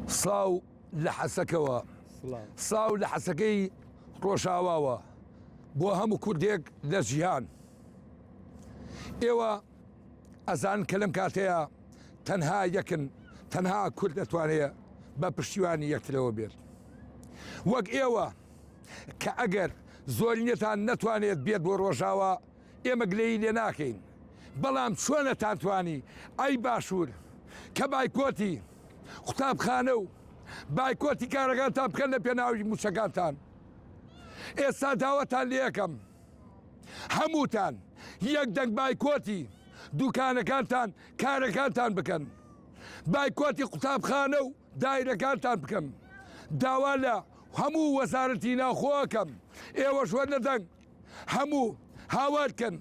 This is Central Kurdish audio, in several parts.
سڵاو لە حەسەکەوە سڵاو لە حەسەکەی ڕۆژاواوە بۆ هەموو کوردێک لە جیهان ئێوە ئەزان کە لەم کاتەیە تەنها یەکن تەنها کورد دەتوانێت بە پشتیوانی یەکترەوە بێت وەک ئێوە کە ئەگەر زۆرینەتان نەتوانێت بێت بۆ ڕۆژاوا ئێمە گلەیی لێ ناکەین بەڵام چۆن ئەتانتوانی ئەی باشوور کە بایکۆتی قوتابخانە و بایکۆتی کارەکانتان بکەن لە پێناوی موچەکانتان ئێستا داواتان لێکەم هەمووتان یەک دەنگ بایکۆتی دوکانەکانتان کارەکانتان بکەن بایکۆتی قوتابخانە و دایرەکانتان بکەن داوا لە هەموو وەزارەتی ناوخۆکەم ئێوەش وەرنە دەنگ هەموو هاوار کەن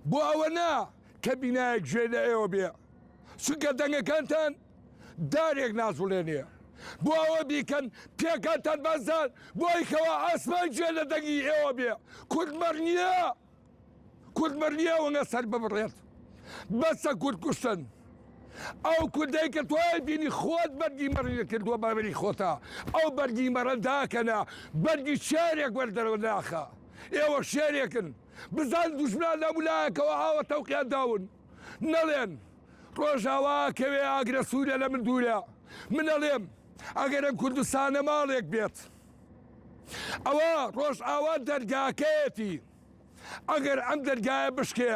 بۆ ئەوە نا کە بینایەک گوێ لە ئێوە بێ چونکە دەنگەکانتان دارێک ناجوڵێنێ بۆ ئەوە بیکەن پێکانتان بەزان بۆی کەوا ئاسمان گوێ لە دەنگی ئێوە بێ کورد مەڕ نییە کورد مەڕ نییە ئەوەنگە سەر ببڕێت بەسە کورد کوشتن ئەو کوردەی کە تۆی بینی خۆت بەرگی مەڕی کردووە بەبەری خۆتە ئەو بەرگی مەڕە داکەنە بەرگی شێرێک وەردەرەوە ناخە ئێوە شێرێکن بزان دوژمنان لە هەموو ئاوە تەوقیان داون نەڵێن ڕۆژاوا کەوێ ئاگرە سوورە لە من دوورە من ئەڵێم ئەگەر ئەم کوردستانە ماڵێک بێت ئەوە ڕۆژئاوا دەرگاکەیەتی ئەگەر ئەم دەرگایە بشکێ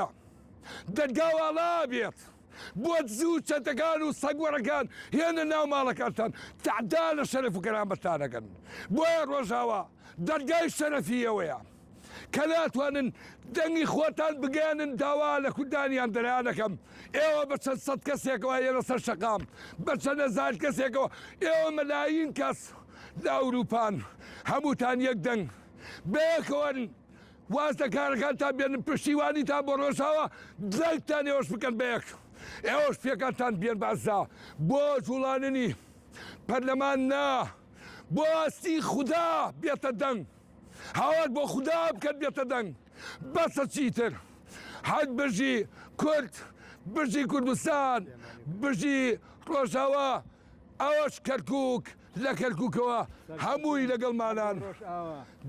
دەرگا واڵا بێت بۆ زوو چەتەکان و سەگوەڕەکان هێنە ناو ماڵەکانتان تەعدا لە شەرەف و کەرامەتتان ئەکەن بۆیە ڕۆژاوا دەرگای شەرەفی ئێوەیە کە ناتوانن دەنگی خۆتان بگەیەنن داوا لە کوردانیان دەریا دەکەم ئێوە بە چەند سەد کەسێکەوە یەنە سەر شەقام بە چەند هەزار کەسێکەوە ئێوە مەلاین کەس لە ئەوروپان هەمووتان یەک دەنگ بەیەکەوەن واز لە کارەکانتان بێنن پشتیوانیتان بۆ ڕۆژاوا دەنگتان ئێوەش بکەن بە یەک ئێوەش پێکانتان بێن بازدا بۆ جوڵاننی پەرلەمان نا بۆ ئاستی خودا بێتە دەنگ هاوار بۆ خودا بکەن بێتە دەنگ بەسە چیتر هەر بژی کورد بژی کوردستان بژی ڕۆژاوا ئەوەش کەرکک لە کەرککەوە هەمووی لەگەڵمانان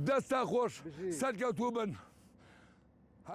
دەستان خۆش سەرکەوتوو بن.